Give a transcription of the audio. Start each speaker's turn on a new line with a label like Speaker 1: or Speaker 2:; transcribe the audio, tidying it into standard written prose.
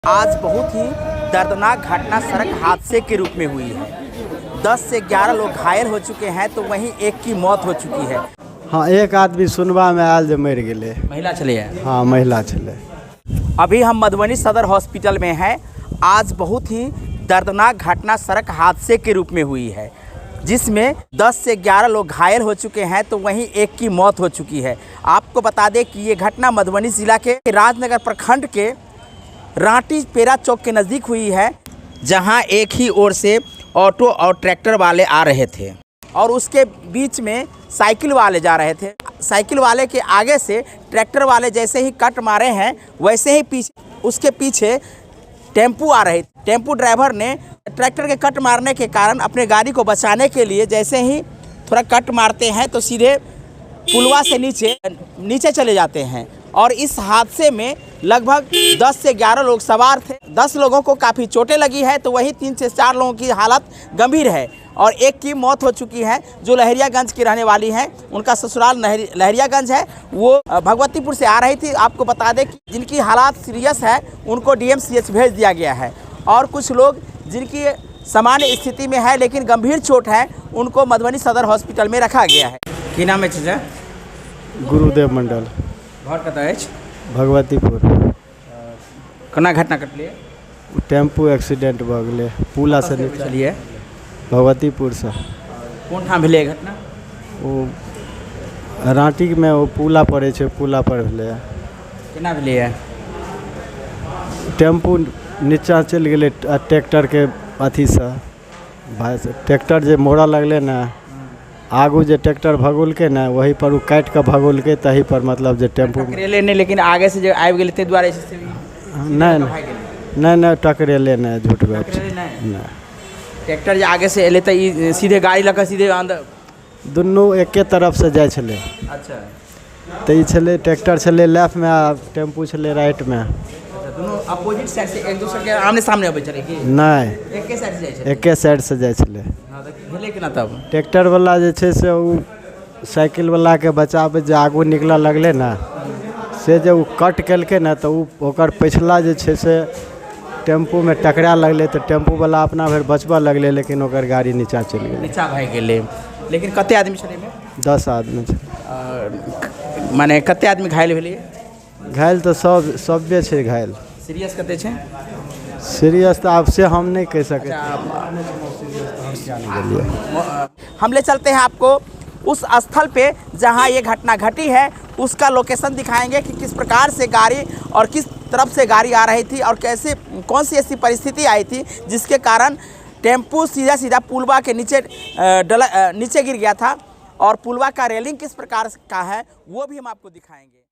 Speaker 1: आज बहुत ही दर्दनाक घटना सड़क हादसे के रूप में हुई है। 10 से 11 लोग घायल हो चुके हैं तो वहीं एक की मौत हो चुकी है।
Speaker 2: हँ, एक आदमी सुनबामे आयल जे मरि गेलै।
Speaker 1: महिला चले हैं?
Speaker 2: हँ, महिला छलै।
Speaker 1: अभी हम मधुबनी सदर हॉस्पिटल में हैं। आज बहुत ही दर्दनाक घटना सड़क हादसे के रूप में हुई है, जिसमें 10 से 11 लोग घायल हो चुके हैं तो वहीं एक की मौत हो चुकी है। आपको बता दें कि ये घटना मधुबनी जिला के राजनगर प्रखंड के रांटी पेरा चौक के नज़दीक हुई है, जहां एक ही ओर से ऑटो और ट्रैक्टर वाले आ रहे थे और उसके बीच में साइकिल वाले जा रहे थे। साइकिल वाले के आगे से ट्रैक्टर वाले जैसे ही कट मारे हैं, वैसे ही पीछे उसके पीछे टेम्पू आ रही। टेम्पू ड्राइवर ने ट्रैक्टर के कट मारने के कारण अपने गाड़ी को बचाने के लिए जैसे ही थोड़ा कट मारते हैं तो सीधे पुलवा से नीचे नीचे चले जाते हैं और इस हादसे में लगभग 10 से 11 लोग सवार थे। 10 लोगों को काफ़ी चोटें लगी है तो वहीं 3 से 4 लोगों की हालत गंभीर है और एक की मौत हो चुकी है, जो लहरियागंज की रहने वाली हैं। उनका ससुराल लहरियागंज है। वो भगवतीपुर से आ रही थी। आपको बता दें कि जिनकी हालात सीरियस है उनको डीएमसीएच भेज दिया गया है और कुछ लोग जिनकी सामान्य स्थिति में है लेकिन गंभीर चोट है, उनको मधुबनी सदर हॉस्पिटल में रखा गया है। की नाम है चाचा?
Speaker 2: गुरुदेव मंडल।
Speaker 1: घर कतऽ अछि?
Speaker 2: भगवतीपुर।
Speaker 1: केना घटना घटलै?
Speaker 2: टेम्पू एक्सीडेंट भऽ गेलै पुलासँ नीचा।
Speaker 1: चलिए।
Speaker 2: भगवतीपुरसँ।
Speaker 1: कोन ठाम भेलै घटना?
Speaker 2: ओ राँटीमे ओ पुला पड़ै छै, पुला पर भेलैए।
Speaker 1: केना भेलैए?
Speaker 2: टेम्पू नीचाँ चलि गेलै आ ट्रैक्टरके अथीसँ भाइ, ट्रैक्टर जे मोड़ऽ लगलै ने, आगू जे ट्रैक्टर भगौलकै ने, ओही पर ओ काटि कऽ भगौलकै, तही पर मतलब जे टेम्पू
Speaker 1: टकरेलै नहि, लेकिन आगे से जे आबि गेलै ताहि दुआरे जे छै से
Speaker 2: नहि नहि नहि नहि, टकरेलै नहि, झूठ गप छै।
Speaker 1: टकरेलै नहि?
Speaker 2: नहि।
Speaker 1: ट्रैक्टर जे आगे से एलै तऽ ई सीधे गाड़ी लऽ कऽ सीधे अन्दर।
Speaker 2: दुनू एके तरफसँ जाइ छलै। तऽ ई छलै, ट्रैक्टर छलै लेफ्टमे आ टेम्पू छलै राइटमे।
Speaker 1: अच्छा, दुनू अपोजिट साइड से एक दोसर के आमने सामने अबै छलै की
Speaker 2: नहि।
Speaker 1: एके साइड से जाइ छलै?
Speaker 2: एके साइडसँ जाइ छलै।
Speaker 1: हँ, तऽ भेलै केना तब?
Speaker 2: ट्रैक्टरवला जे छै से ओ साइकिलवलाके बचाबै जे आगू निकलऽ लगलै ने, से जे ओ कट केलकै ने, तऽ ओ ओकर पछिला जे छै से टेम्पूमे टकरा लगलै, तऽ टेम्पूवला अपना भरि बचबऽ लगलै, लेकिन ओकर गाड़ी नीचाँ चलि गेलै।
Speaker 1: नीचा भए गेलै। लेकिन कते आदमी छलै एहिमे?
Speaker 2: 10 आदमी छै।
Speaker 1: मने कते आदमी घायल भेलै?
Speaker 2: घायल तऽ सब सभे छै घायल।
Speaker 1: सीरियस कते छै?
Speaker 2: सीरियस तऽ आब से हम नहि कहि सकै छी। गेलियै।
Speaker 1: हम ले चलते हैं आपको उस स्थल पे जहां ये घटना घटी है। उसका लोकेशन दिखाएंगे कि किस प्रकार से गाड़ी और किस तरफ से गाड़ी आ रही थी और कैसे, कौन सी ऐसी परिस्थिति आई थी जिसके कारण टेम्पू सीधा सीधा पुलवा के नीचे डला, नीचे गिर गया था और पुलवा का रेलिंग किस प्रकार का है, वो भी हम आपको दिखाएंगे।